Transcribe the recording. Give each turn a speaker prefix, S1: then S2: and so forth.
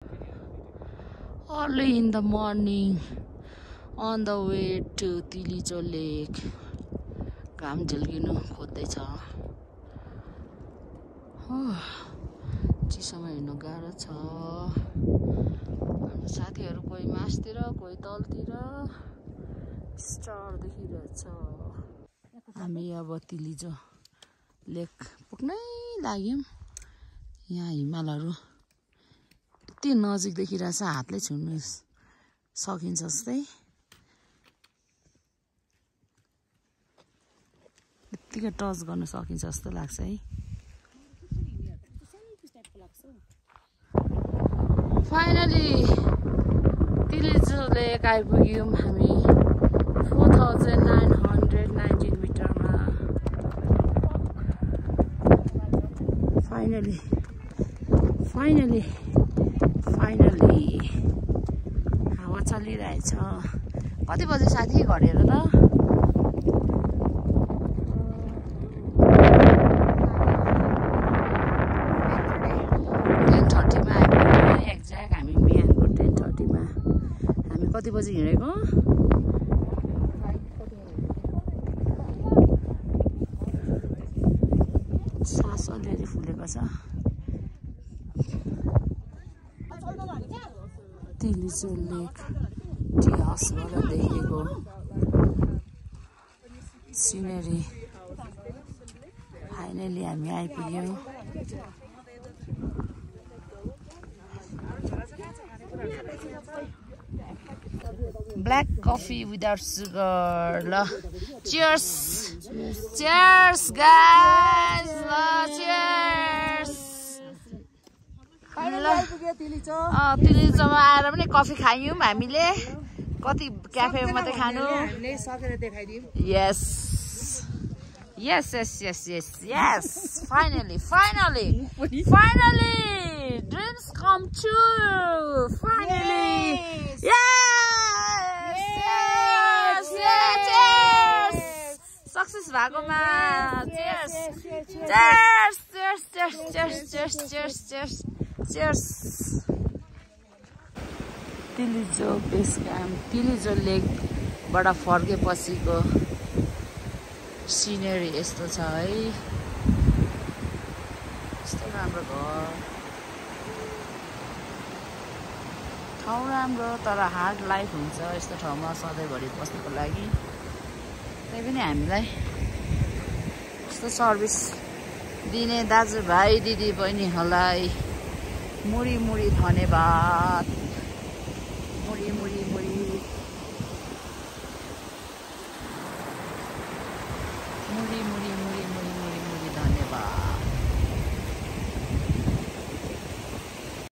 S1: Early in the morning on the way to Tilijo Lake. घाम झुल्किनु खोज्दैछ। चिसोमा हिँड्नु गाह्रो छ। हाम्रो साथीहरू कोही मासतिर कोही तलतिर स्टार देखिरहेछ। हामी अब तिलिजो लेक पुग्नै लाग्यौं। यहाँ हिमालहरू यति नजिक देखिरहेछ, हातले छुनु सकिन्छ जस्तै। यतिकै टच गर्न सकिन्छ जस्तो लाग्छ है। फाइनली तिलिजो लेक आइपुग्यौं हामी 4919 मिटरमा। फाइनली हावा चलिरहेछ। कति बजे साथी घडेर त 10:30 मा आइपुग्यौं। एक्ज्याक्ट हामी बिहानको 10:30 मा। हामी कति बजे हिँडेको? सास अलिअलि फुलेको छ। तिलिजो लेक टी हाउसबाट देखेको सिनेरी। फाइनली हामी आइपुग्यौं। Black coffee without sugar. ल चियर्स चियर्स गाइस, ल चियर्स। तिलिजोमा आएर पनि कफी खायौं हामीले। कति क्याफे मात्रै खानु। Yes. Finally. Dreams come true. Finally. Yes. Success भएकोमा cheers. तिलिजो बेस क्याम्प, तिलिजो लेकबाट फर्केपछिको सिनेरी यस्तो छ है। यस्तो राम्रो घर, ठाउँ राम्रो, तर हार्ड लाइफ हुन्छ यस्तो ठाउँमा सधैँभरि बस्नुको लागि। त्यही पनि हामीलाई यस्तो सर्भिस दिने दाजुभाइ दिदी बहिनीहरूलाई मुरी धन्यवाद। मुरी